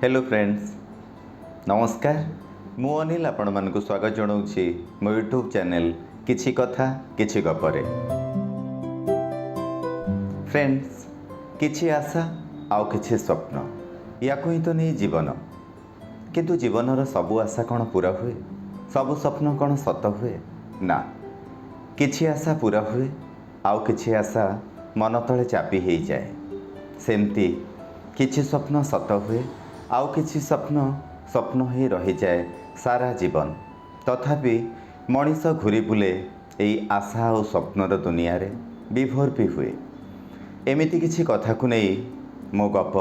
Hello friends, ନମସ୍କାର। ମୁଁ ଅନିଲ ଆପଣମାନଙ୍କୁ ସ୍ୱାଗତ ଜଣାଉଛି ମୋ ୟୁଟ୍ୟୁବ୍ ଚ୍ୟାନେଲ୍ କିଛି କଥା କିଛି ଗପରେ। ଫ୍ରେଣ୍ଡସ୍, କିଛି ଆଶା ଆଉ କିଛି ସ୍ୱପ୍ନ, ୟାକୁ ହିଁ ତ ନେଇ ଜୀବନ। କିନ୍ତୁ ଜୀବନର ସବୁ ଆଶା କ'ଣ ପୂରା ହୁଏ? ସବୁ ସ୍ୱପ୍ନ କ'ଣ ସତ ହୁଏ? ନା, କିଛି ଆଶା ପୂରା ହୁଏ ଆଉ କିଛି ଆଶା ମନ ତଳେ ଚାପି ହେଇଯାଏ। ସେମିତି କିଛି ସ୍ୱପ୍ନ ସତ ହୁଏ ଆଉ କିଛି ସ୍ୱପ୍ନ ସ୍ୱପ୍ନ ହେଇ ରହିଯାଏ ସାରା ଜୀବନ। ତଥାପି ମଣିଷ ଘୁରି ବୁଲେ ଏଇ ଆଶା ଆଉ ସ୍ୱପ୍ନର ଦୁନିଆରେ, ବିଭୋର ବି ହୁଏ। ଏମିତି କିଛି କଥାକୁ ନେଇ ମୋ ଗପ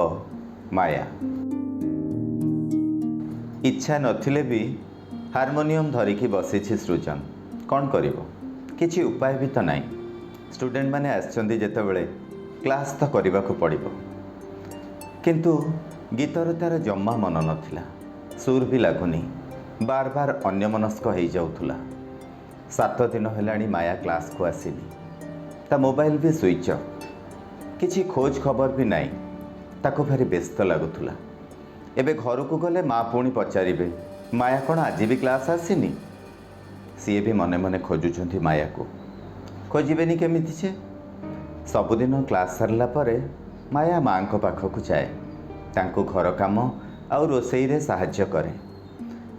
ମାୟା। ଇଚ୍ଛା ନଥିଲେ ବି ହାରମୋନିୟମ ଧରିକି ବସିଛି ସୃଜନ। କ'ଣ କରିବ? କିଛି ଉପାୟ ବି ତ ନାହିଁ। ଷ୍ଟୁଡେଣ୍ଟମାନେ ଆସିଛନ୍ତି ଯେତେବେଳେ, କ୍ଲାସ୍ ତ କରିବାକୁ ପଡ଼ିବ। କିନ୍ତୁ ଗୀତର ତାର ଜମା ମନ ନଥିଲା, ସୁର ବି ଲାଗୁନି, ବାର ବାର ଅନ୍ୟମନସ୍କ ହେଇଯାଉଥିଲା। 7 ଦିନ ହେଲାଣି ମାୟା କ୍ଲାସ୍କୁ ଆସିନି। ତା ମୋବାଇଲ ବି ସୁଇଚ୍ ଅଫ୍, କିଛି ଖୋଜ ଖବର ବି ନାହିଁ। ତାକୁ ଭାରି ବ୍ୟସ୍ତ ଲାଗୁଥିଲା। ଏବେ ଘରକୁ ଗଲେ ମା ପୁଣି ପଚାରିବେ, ମାୟା କ'ଣ ଆଜି ବି କ୍ଲାସ୍ ଆସିନି? ସିଏ ବି ମନେ ମନେ ଖୋଜୁଛନ୍ତି ମାୟାକୁ। ଖୋଜିବେନି କେମିତି ଯେ? ସବୁଦିନ କ୍ଲାସ୍ ସାରିଲା ପରେ ମାୟା ମାଆଙ୍କ ପାଖକୁ ଯାଏ, ତାଙ୍କୁ ଘର କାମ ଆଉ ରୋଷେଇରେ ସାହାଯ୍ୟ କରେ।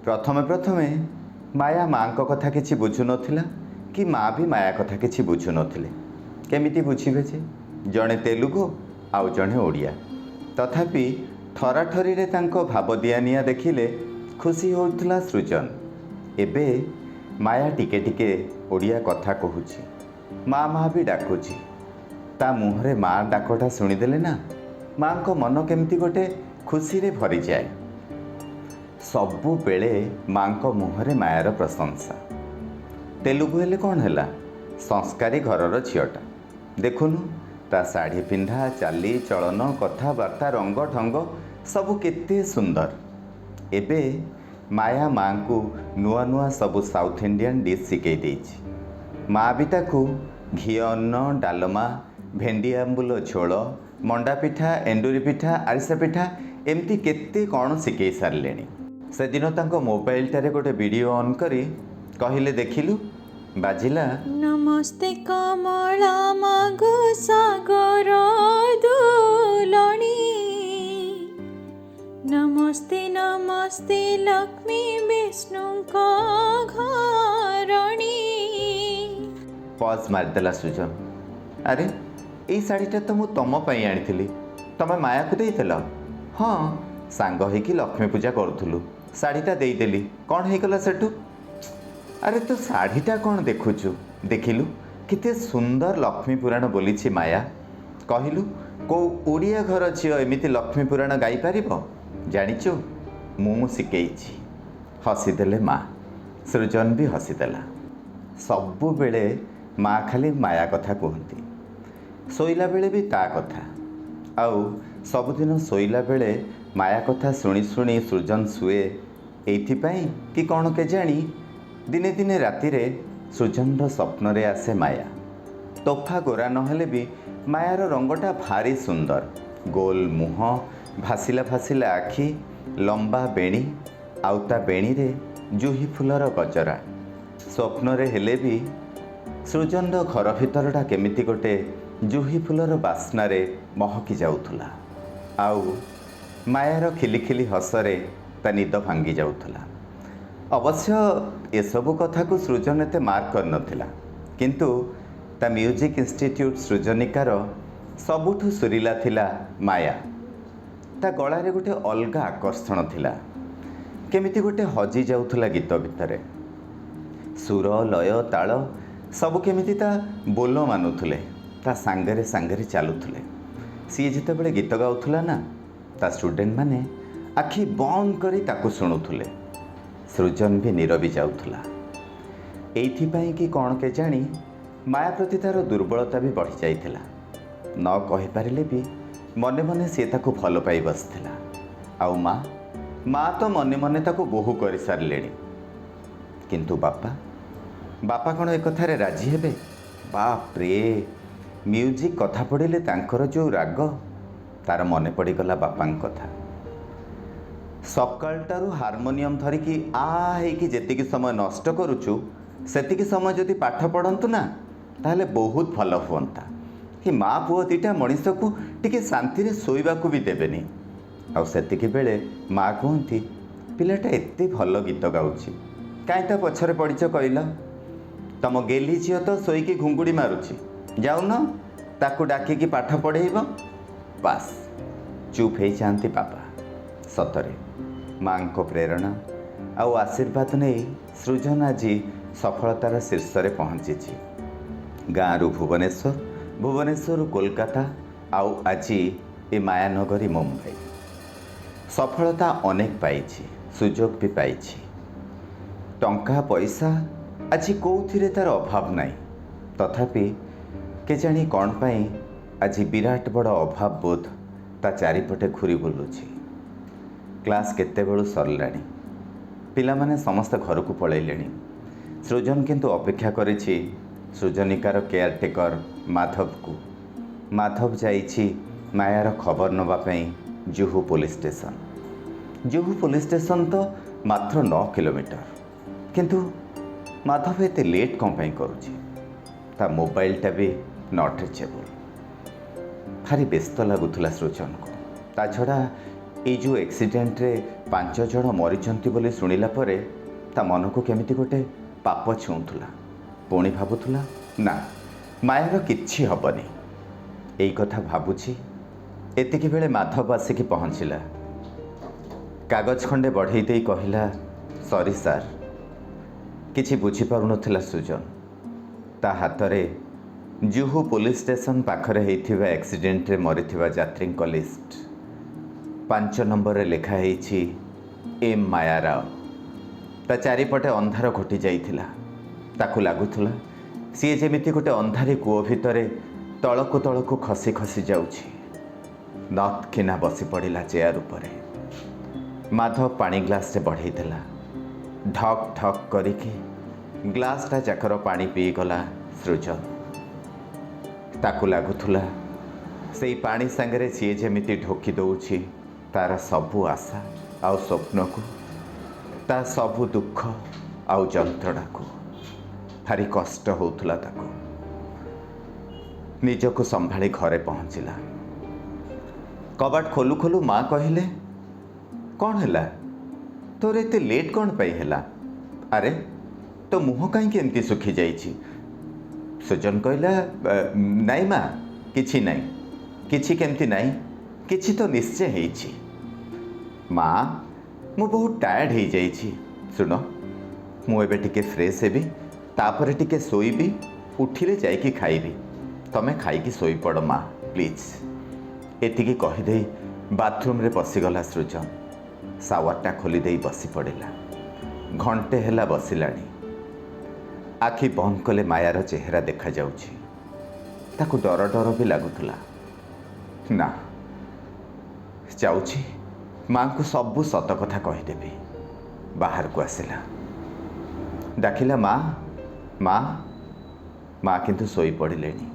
ପ୍ରଥମେ ପ୍ରଥମେ ମାୟା ମାଆଙ୍କ କଥା କିଛି ବୁଝୁନଥିଲା କି ମା ବି ମାୟା କଥା କିଛି ବୁଝୁନଥିଲେ। କେମିତି ବୁଝିବେ ଯେ? ଜଣେ ତେଲୁଗୁ ଆଉ ଜଣେ ଓଡ଼ିଆ। ତଥାପି ଠରାଠରିରେ ତାଙ୍କ ଭାବ ଦିଆନିଆ ଦେଖିଲେ ଖୁସି ହେଉଥିଲା ସୃଜନ। ଏବେ ମାୟା ଟିକେ ଟିକେ ଓଡ଼ିଆ କଥା କହୁଛି, ମା ମା ବି ଡାକୁଛି। ତା ମୁହଁରେ ମା ଡାକଟା ଶୁଣିଦେଲେ ନା, ମାଙ୍କ ମନ କେମିତି ଗୋଟେ ଖୁସିରେ ଭରିଯାଏ। ସବୁବେଳେ ମାଙ୍କ ମୁହଁରେ ମାୟାର ପ୍ରଶଂସା। ତେଲୁଗୁ ହେଲେ କ'ଣ ହେଲା, ସଂସ୍କାରୀ ଘରର ଝିଅଟା। ଦେଖୁନୁ, ତା ଶାଢ଼ୀ ପିନ୍ଧା, ଚାଲି ଚଳନ, କଥାବାର୍ତ୍ତା, ରଙ୍ଗ ଢଙ୍ଗ ସବୁ କେତେ ସୁନ୍ଦର। ଏବେ ମାୟା ମାଙ୍କୁ ନୂଆ ନୂଆ ସବୁ ସାଉଥ୍ ଇଣ୍ଡିଆନ୍ ଡିଶ୍ ଶିଖେଇ ଦେଇଛି। ମା ବି ତାକୁ ଘିଅ ଅନ୍ନ, ଡାଲମା, ଭେଣ୍ଡି ଆମ୍ବୁଲ ଝୋଳ, ମଣ୍ଡା ପିଠା, ଏଣ୍ଡୁରି ପିଠା, ଆରିସା ପିଠା, ଏମିତି କେତେ କ'ଣ ଶିଖେଇ ସାରିଲେଣି। ସେଦିନ ତାଙ୍କ ମୋବାଇଲଟାରେ ଗୋଟେ ଭିଡ଼ିଓ ଅନ୍ କରି କହିଲେ, ଦେଖିଲୁ, ବାଜିଲା। ନମସ୍ତେ କମଳା ମାଗୋ ସାଗର ଦୁଲଣୀ, ନମସ୍ତେ ନମସ୍ତେ ଲକ୍ଷ୍ମୀ ବିଷ୍ଣୁଙ୍କ ଘରଣୀ। ପଜ୍ ମାରିଦେଲା ସୃଜନ। ଆରେ, ଏଇ ଶାଢ଼ୀଟା ତ ମୁଁ ତମ ପାଇଁ ଆଣିଥିଲି, ତମେ ମାୟାକୁ ଦେଇଥିଲ? ହଁ, ସାଙ୍ଗ ହେଇକି ଲକ୍ଷ୍ମୀ ପୂଜା କରୁଥିଲୁ, ଶାଢ଼ୀଟା ଦେଇଦେଲି, କ'ଣ ହେଇଗଲା ସେଠୁ? ଆରେ, ତୁ ଶାଢ଼ୀଟା କ'ଣ ଦେଖୁଛୁ? ଦେଖିଲୁ, କେତେ ସୁନ୍ଦର ଲକ୍ଷ୍ମୀ ପୁରାଣ ବୋଲିଛି ମାୟା। କହିଲୁ, କେଉଁ ଓଡ଼ିଆ ଘର ଝିଅ ଏମିତି ଲକ୍ଷ୍ମୀ ପୁରାଣ ଗାଇପାରିବ? ଜାଣିଛୁ, ମୁଁ ଶିଖେଇଛି। ହସିଦେଲେ ମା, ସୃଜନ ବି ହସିଦେଲା। ସବୁବେଳେ ମା ଖାଲି ମାୟା କଥା କୁହନ୍ତି, ଶୋଇଲା ବେଳେ ବି ତା କଥା। ଆଉ ସବୁଦିନ ଶୋଇଲା ବେଳେ ମାୟା କଥା ଶୁଣି ଶୁଣି ସୃଜନ ଶୁଏ। ଏଇଥିପାଇଁ କି କ'ଣ କେଜାଣି, ଦିନେ ଦିନେ ରାତିରେ ସୃଜନର ସ୍ୱପ୍ନରେ ଆସେ ମାୟା। ତୋଫା ଗୋରା ନହେଲେ ବି ମାୟାର ରଙ୍ଗଟା ଭାରି ସୁନ୍ଦର। ଗୋଲ ମୁହଁ, ଭାସିଲା ଭାସିଲା ଆଖି, ଲମ୍ବା ବେଣୀ ଆଉ ତା ବେଣୀରେ ଜୁହି ଫୁଲର ଗଜରା। ସ୍ୱପ୍ନରେ ହେଲେ ବି ସୃଜନର ଘର ଭିତରଟା କେମିତି ଗୋଟେ ଜୁହି ଫୁଲର ବାସ୍ନାରେ ମହକି ଯାଉଥିଲା ଆଉ ମାୟାର ଖିଲି ଖିଲି ହସରେ ତା ନିଦ ଭାଙ୍ଗି ଯାଉଥିଲା। ଅବଶ୍ୟ ଏସବୁ କଥାକୁ ସୃଜନ ଏତେ ମାର୍କ କରିନଥିଲା, କିନ୍ତୁ ତା ମ୍ୟୁଜିକ୍ ଇନଷ୍ଟିଟ୍ୟୁଟ୍ ସୃଜନିକାର ସବୁଠୁ ସୁରିଲା ଥିଲା ମାୟା। ତା ଗଳାରେ ଗୋଟେ ଅଲଗା ଆକର୍ଷଣ ଥିଲା, କେମିତି ଗୋଟେ ହଜି ଯାଉଥିଲା ଗୀତ ଭିତରେ। ସୁର, ଲୟ, ତାଳ ସବୁ କେମିତି ତା ବୋଲ ମାନୁଥିଲେ, ତା ସାଙ୍ଗରେ ସାଙ୍ଗରେ ଚାଲୁଥିଲେ। ସିଏ ଯେତେବେଳେ ଗୀତ ଗାଉଥିଲା ନା, ତା ଷ୍ଟୁଡେଣ୍ଟମାନେ ଆଖି ବନ୍ଦ କରି ତାକୁ ଶୁଣୁଥିଲେ। ସୃଜନ ବି ନିରବି ଯାଉଥିଲା। ଏଇଥିପାଇଁ କି କ'ଣ କେଜାଣି, ମାୟା ପ୍ରତି ତାର ଦୁର୍ବଳତା ବି ବଢ଼ିଯାଇଥିଲା। ନ କହିପାରିଲେ ବି ମନେ ମନେ ସିଏ ତାକୁ ଭଲ ପାଇ ବସିଥିଲା। ଆଉ ମା, ମା ତ ମନେ ମନେ ତାକୁ ବୋହୂ କରିସାରିଲେଣି। କିନ୍ତୁ ବାପା, ବାପା କ'ଣ ଏକଥାରେ ରାଜି ହେବେ? ବାପରେ, ମ୍ୟୁଜିକ୍ କଥା ପଡ଼ିଲେ ତାଙ୍କର ଯେଉଁ ରାଗ! ତାର ମନେ ପଡ଼ିଗଲା ବାପାଙ୍କ କଥା। ସକାଳଟାରୁ ହାରମୋନିୟମ ଧରିକି ଆ ହେଇକି ଯେତିକି ସମୟ ନଷ୍ଟ କରୁଛୁ, ସେତିକି ସମୟ ଯଦି ପାଠ ପଢ଼ନ୍ତୁ ନା, ତାହେଲେ ବହୁତ ଭଲ ହୁଅନ୍ତା। ଏ ମା ପୁଅ ଦୁଇଟା ମଣିଷକୁ ଟିକେ ଶାନ୍ତିରେ ଶୋଇବାକୁ ବି ଦେବେନି। ଆଉ ସେତିକି ବେଳେ ମା କୁହନ୍ତି, ପିଲାଟା ଏତେ ଭଲ ଗୀତ ଗାଉଛି, କାହିଁ ତା ପଛରେ ପଡ଼ିଛ କହିଲ? ତମ ଗେଲି ଝିଅ ତ ଶୋଇକି ଘୁଙ୍ଗୁଡ଼ି ମାରୁଛି, ଯାଉନ ତାକୁ ଡାକିକି ପାଠ ପଢ଼େଇବ। ବାସ୍, ଚୁପ୍ ହେଇଯାଆନ୍ତି ବାପା। ସତରେ ମାଙ୍କ ପ୍ରେରଣା ଆଉ ଆଶୀର୍ବାଦ ନେଇ ସୃଜନ ଆଜି ସଫଳତାର ଶୀର୍ଷରେ ପହଞ୍ଚିଛି। ଗାଁରୁ ଭୁବନେଶ୍ୱର, ଭୁବନେଶ୍ୱରରୁ କୋଲକାତା, ଆଉ ଆଜି ଏ ମାୟାନଗରୀ ମୁମ୍ବାଇ। ସଫଳତା ଅନେକ ପାଇଛି, ସୁଯୋଗ ବି ପାଇଛି। ଟଙ୍କା ପଇସା ଆଜି କେଉଁଥିରେ ତାର ଅଭାବ ନାହିଁ। ତଥାପି କେଜାଣି କ'ଣ ପାଇଁ ଆଜି ବିରାଟ ବଡ଼ ଅଭାବ ବୋଧ ତା ଚାରିପଟେ ଘୁରି ବୁଲୁଛି। କ୍ଲାସ୍ କେତେବେଳୁ ସରିଲାଣି, ପିଲାମାନେ ସମସ୍ତେ ଘରକୁ ପଳେଇଲେଣି। ସୃଜନ କିନ୍ତୁ ଅପେକ୍ଷା କରିଛି ସୃଜନିକାର କେୟାରଟେକର ମାଧବକୁ। ମାଧବ ଯାଇଛି ମାୟାର ଖବର ନେବା ପାଇଁ Juhu police station. Juhu police station ତ ମାତ୍ର 9 କିଲୋମିଟର, କିନ୍ତୁ ମାଧବ ଏତେ ଲେଟ୍ କ'ଣ ପାଇଁ କରୁଛି? ତା ମୋବାଇଲଟା ବି not reachable. ଭାରି ବ୍ୟସ୍ତ ଲାଗୁଥିଲା ସୃଜନକୁ। ତା ଛଡ଼ା ଏଇ ଯେଉଁ ଆକ୍ସିଡେଣ୍ଟରେ 5 ଜଣ ମରିଛନ୍ତି ବୋଲି ଶୁଣିଲା ପରେ ତା ମନକୁ କେମିତି ଗୋଟେ ପାପ ଛୁଉଁଥିଲା। ପୁଣି ଭାବୁଥିଲା, ନା, ମାୟାର କିଛି ହେବନି। ଏଇ କଥା ଭାବୁଛି, ଏତିକି ବେଳେ ମାଧବ ଆସିକି ପହଞ୍ଚିଲା। କାଗଜ ଖଣ୍ଡେ ବଢ଼େଇ ଦେଇ କହିଲା, ସରି ସାର୍। କିଛି ବୁଝିପାରୁନଥିଲା ସୃଜନ। ତା ହାତରେ ଜୁହୁ ପୋଲିସ ଷ୍ଟେସନ ପାଖରେ ହେଇଥିବା ଆକ୍ସିଡେଣ୍ଟରେ ମରିଥିବା ଯାତ୍ରୀଙ୍କ ଲିଷ୍ଟ। 5 ନମ୍ବରରେ ଲେଖା ହେଇଛି ଏମ୍ ମାୟା ରାଓ। ତା ଚାରିପଟେ ଅନ୍ଧାର ଘୋଟି ଯାଇଥିଲା। ତାକୁ ଲାଗୁଥିଲା ସିଏ ଯେମିତି ଗୋଟେ ଅନ୍ଧାରୀ କୂଅ ଭିତରେ ତଳକୁ ତଳକୁ ଖସି ଖସି ଯାଉଛି। ନତକିନା ବସି ପଡ଼ିଲା ଚେୟାର ଉପରେ। ମାଧବ ପାଣି ଗ୍ଲାସରେ ବଢ଼େଇ ଦେଲା। ଢକ୍ ଢକ୍ କରିକି ଗ୍ଲାସଟା ଯାକର ପାଣି ପିଇଗଲା ସୃଜନ। ତାକୁ ଲାଗୁଥିଲା ସେଇ ପାଣି ସାଙ୍ଗରେ ସିଏ ଯେମିତି ଢୋକି ଦେଉଛି ତାର ସବୁ ଆଶା ଆଉ ସ୍ୱପ୍ନକୁ, ତା ସବୁ ଦୁଃଖ ଆଉ ଯନ୍ତ୍ରଣାକୁ। ଭାରି କଷ୍ଟ ହେଉଥିଲା ତାକୁ। ନିଜକୁ ସମ୍ଭାଳି ଘରେ ପହଞ୍ଚିଲା। କବାଟ ଖୋଲୁ ଖୋଲୁ ମା କହିଲେ, କ'ଣ ହେଲା ତୋର? ଏତେ ଲେଟ୍ କ'ଣ ପାଇଁ ହେଲା? ଆରେ ତୋ ମୁହଁ କାହିଁକି ଏମିତି ଶୁଖିଯାଇଛି? ସୃଜନ କହିଲା, ନାଇଁ ମା, କିଛି ନାହିଁ। କିଛି କେମିତି ନାହିଁ? କିଛି ତ ନିଶ୍ଚୟ ହେଇଛି ମା। ମୁଁ ବହୁତ ଟାୟାର୍ଡ଼ ହେଇଯାଇଛି। ଶୁଣ, ମୁଁ ଏବେ ଟିକେ ଫ୍ରେଶ୍ ହେବି, ତାପରେ ଟିକେ ଶୋଇବି, ଉଠିଲେ ଯାଇକି ଖାଇବି। ତମେ ଖାଇକି ଶୋଇପଡ଼ ମା, ପ୍ଲିଜ୍। ଏତିକି କହିଦେଇ ବାଥରୁମ୍ରେ ପଶିଗଲା ସୃଜନ। ସାୱାରଟା ଖୋଲିଦେଇ ବସି ପଡ଼ିଲା। ଘଣ୍ଟେ ହେଲା ବସିଲାଣି। ଆଖି ବନ୍ଦ କଲେ ମାୟାର ଚେହେରା ଦେଖାଯାଉଛି। ତାକୁ ଡର ଡର ବି ଲାଗୁଥିଲା। ନା, ଯାଉଛି ମାଙ୍କୁ ସବୁ ସତ କଥା କହିଦେବି। ବାହାରକୁ ଆସିଲା, ଡାକିଲା, ମା, ମା। ମା କିନ୍ତୁ ଶୋଇପଡ଼ିଲେଣି।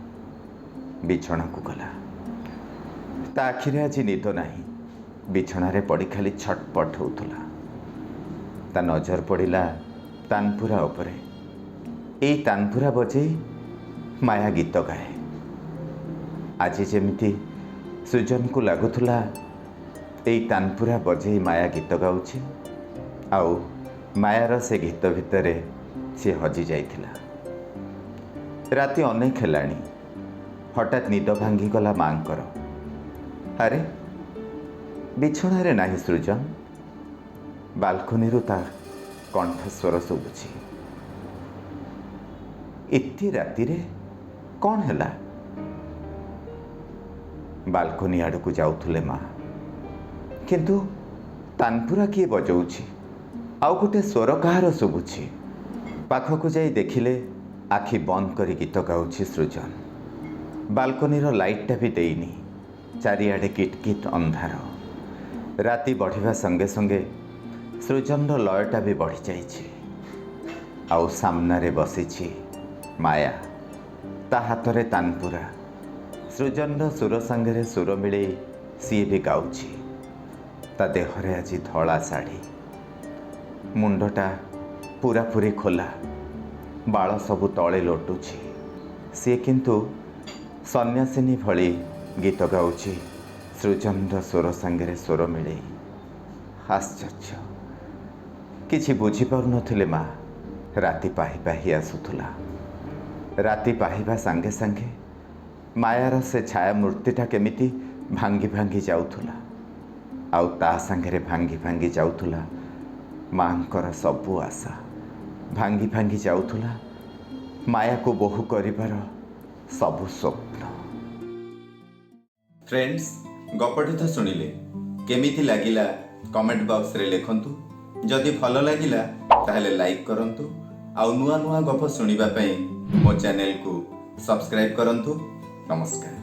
ବିଛଣାକୁ ଗଲା। ତା ଆଖିରେ ଆଜି ନିଦ ନାହିଁ। ବିଛଣାରେ ପଡ଼ି ଖାଲି ଛଟପଟ ହେଉଥିଲା। ତା ନଜର ପଡ଼ିଲା ତାନପୁରା ଉପରେ। ଏଇ ତାନପୁରା ବଜେଇ ମାୟା ଗୀତ ଗାଏ। ଆଜି ଯେମିତି ସୃଜନକୁ ଲାଗୁଥିଲା ଏଇ ତାନପୁରା ବଜେଇ ମାୟା ଗୀତ ଗାଉଛି, ଆଉ ମାୟାର ସେ ଗୀତ ଭିତରେ ସିଏ ହଜି ଯାଇଥିଲା। ରାତି ଅନେକ ହେଲାଣି। ହଠାତ୍ ନିଦ ଭାଙ୍ଗିଗଲା ମାଙ୍କର। ଆରେ, ବିଛଣାରେ ନାହିଁ ସୃଜନ। ବାଲକୋନିରୁ ତା କଣ୍ଠସ୍ୱର ଶୁଭୁଛି। ଏତେ ରାତିରେ କ'ଣ ହେଲା? ବାଲକୋନି ଆଡ଼କୁ ଯାଉଥିଲେ ମା, କିନ୍ତୁ ତାନପୁରା କିଏ ବଜାଉଛି, ଆଉ ଗୋଟେ ସ୍ୱର କାହାର ଶୁଭୁଛି। ପାଖକୁ ଯାଇ ଦେଖିଲେ ଆଖି ବନ୍ଦ କରି ଗୀତ ଗାଉଛି ସୃଜନ। ବାଲକୋନିର ଲାଇଟ୍ଟା ବି ଦେଇନି। ଚାରିଆଡ଼େ କିଟକିଟ ଅନ୍ଧାର। ରାତି ବଢ଼ିବା ସଙ୍ଗେ ସଙ୍ଗେ ସୃଜନର ଲୟଟା ବି ବଢ଼ିଯାଇଛି। ଆଉ ସାମ୍ନାରେ ବସିଛି ମାୟା, ତା ହାତରେ ତାନପୁରା। ସୃଜନର ସୁର ସାଙ୍ଗରେ ସୁର ମିଳେଇ ସିଏ ବି ଗାଉଛି। ତା ଦେହରେ ଆଜି ଧଳା ଶାଢ଼ୀ, ମୁଣ୍ଡଟା ପୁରାପୁରି ଖୋଲା, ବାଳ ସବୁ ତଳେ ଲୋଟୁଛି। ସିଏ କିନ୍ତୁ ସନ୍ନ୍ୟାସିନୀ ଭଳି ଗୀତ ଗାଉଛି, ସୃଜନର ସ୍ୱର ସାଙ୍ଗରେ ସ୍ୱର ମିଳେଇ। ଆଶ୍ଚର୍ଯ୍ୟ, କିଛି ବୁଝିପାରୁନଥିଲେ ମା। ରାତି ପାହି ପାହି ଆସୁଥିଲା। ରାତି ପାହିବା ସାଙ୍ଗେ ସାଙ୍ଗେ ମାୟାର ସେ ଛାୟା ମୂର୍ତ୍ତିଟା କେମିତି ଭାଙ୍ଗି ଭାଙ୍ଗି ଯାଉଥିଲା, ଆଉ ତା ସାଙ୍ଗରେ ଭାଙ୍ଗି ଭାଙ୍ଗି ଯାଉଥିଲା ମାଙ୍କର ସବୁ ଆଶା, ଭାଙ୍ଗି ଭାଙ୍ଗି ଯାଉଥିଲା ମାୟାକୁ ବୋହୂ କରିବାର ସବୁ ସ୍ୱପ୍ନ। ଫ୍ରେଣ୍ଡସ୍, ଗପଟି ତ ଶୁଣିଲେ, କେମିତି ଲାଗିଲା କମେଣ୍ଟ ବକ୍ସରେ ଲେଖନ୍ତୁ। ଯଦି ଭଲ ଲାଗିଲା ତାହେଲେ ଲାଇକ୍ କରନ୍ତୁ, ଆଉ ନୂଆ ନୂଆ ଗପ ଶୁଣିବା ପାଇଁ ମୋ ଚ୍ୟାନେଲକୁ ସବସ୍କ୍ରାଇବ୍ କରନ୍ତୁ। ନମସ୍କାର।